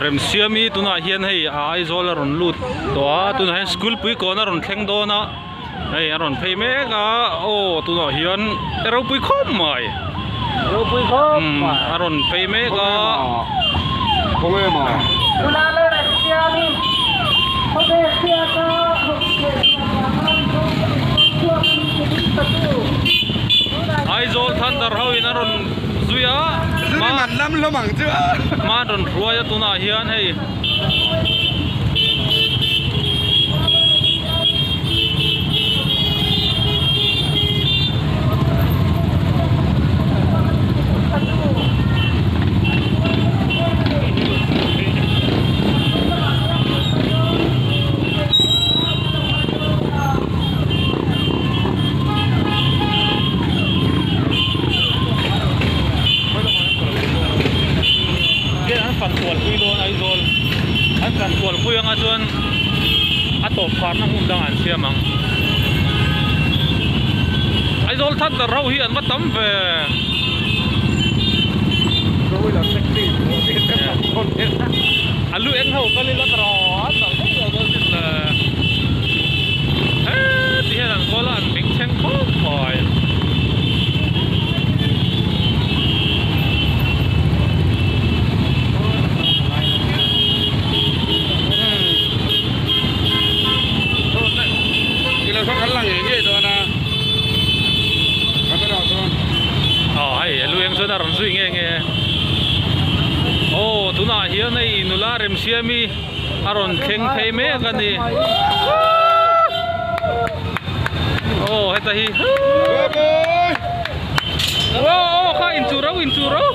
Remsiami tunah hian hei a Aizawl a rawn lut tawh a tunah hian school pui kawn a rawn thleng dawn a hei a rawn phei mek a aw tunah hian ropui khawp mai ropui khawp mai a rawn phei mek a. Aizawl Thunder ho in a rawn zui a hma an rawn hruai a tunah hian hei An fan kual pui dawn Aizawl an fan kual pui anga chuan a tawp pharna hmun dangah an siam ang Aizawl Thunder ho hi an va tam ve. A lu eng ho kal ila ka rawn an dang daih lo dawn sin le heti hian an kawl a an beng thleng khawp mai. Aw hei a lu eng chuan a rawn zui nge nge aw tunah hian hei nula remsiami a rawn thleng phei mek a ni aw heta hi aw aw kha inchuh rau inchuh rau.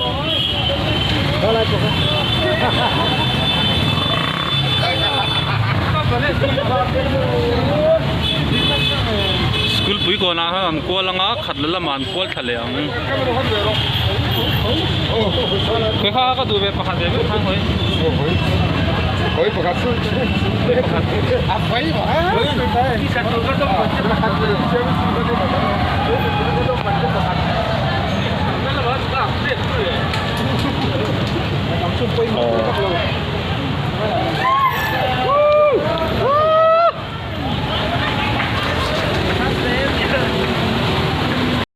School pui kawnah khan an kual anga khat la lamah an kual thla leh ang. Khawi kha ka duh ve pakhat ve vek khan hawi. Hawi pakhat.